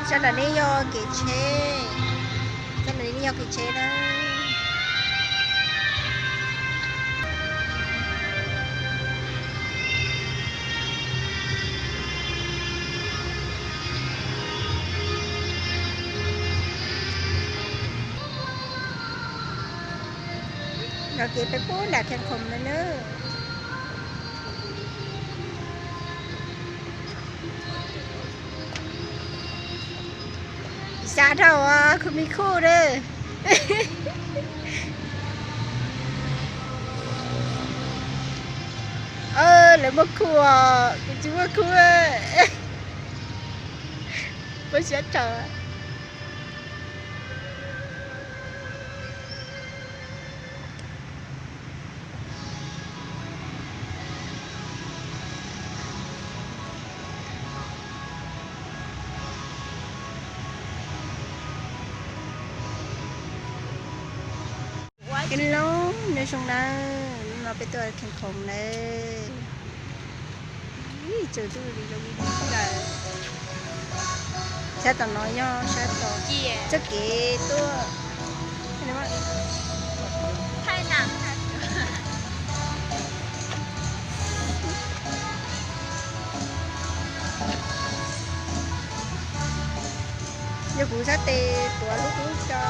Sab nram nej yog kev tsheb, sab nram nej yog kev tsheb na. Nrog kev peb pub nram Khee Khoom no na. Xav dhau khuv mi khuj na. Lawv muaj khuj os, kuv tsis muaj khuj. Pab siab tsaug. Kev loob nyob zoo nawb, no peb tuaj Khee Khoom nawb. Ib tsoom tub li zoo li lawm. Sab tom no yog sab tom txoj kev tuaj. Yog kuv sab tes tuav lub kub tso.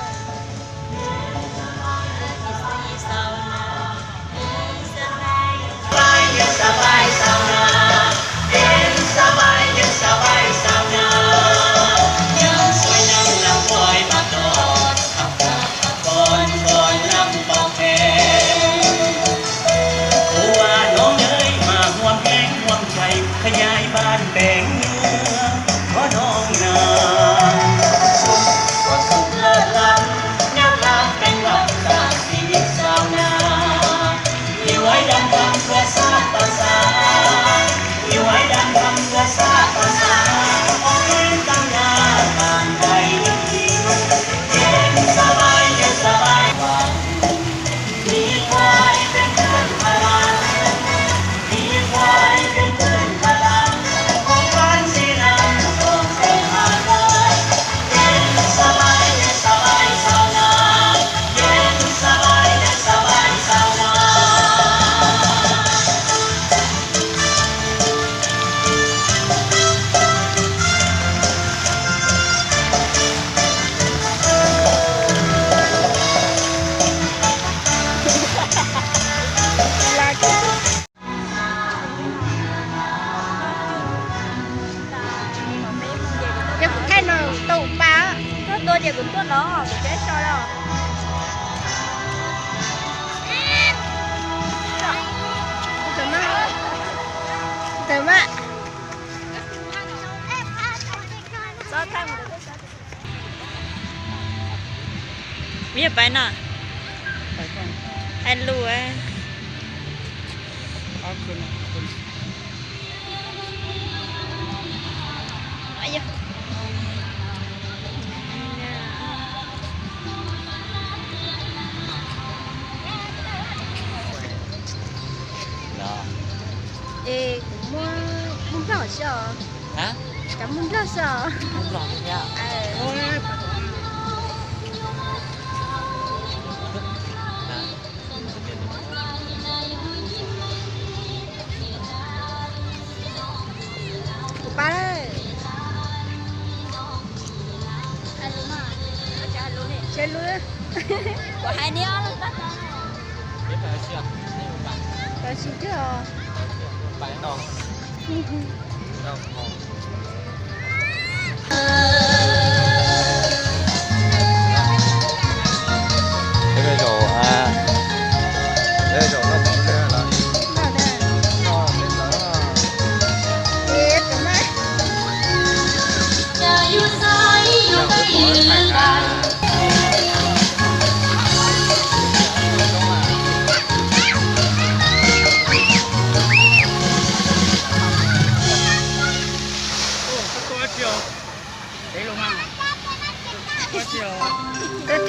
Ua noog nyob mas huam heev huam cai, khayai npaab nteeg nyob qhov noog na. Ua xub laj lam, nyab lam teeb lam, xav xis xav na. Yuav ib dab npam tuaj sab pas xav, yuav ib dab npam tuaj sab pas xav, ob peb tag nyab tas nqaij, yeej xav vais yeej xav vais. Yog kuv thaij no tau ua pa, koj tua ces kuv tuaj no, kuv teb so los. Ntawd mas. Yog pais no. Hais lus. Es kuv muaj, muaj nplog xwb os. Cov muaj nplog xwb os. Kuv pab lawm. Tsis lub. Kuv hais ni. Tsis tiag os.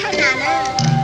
Thaij nas na.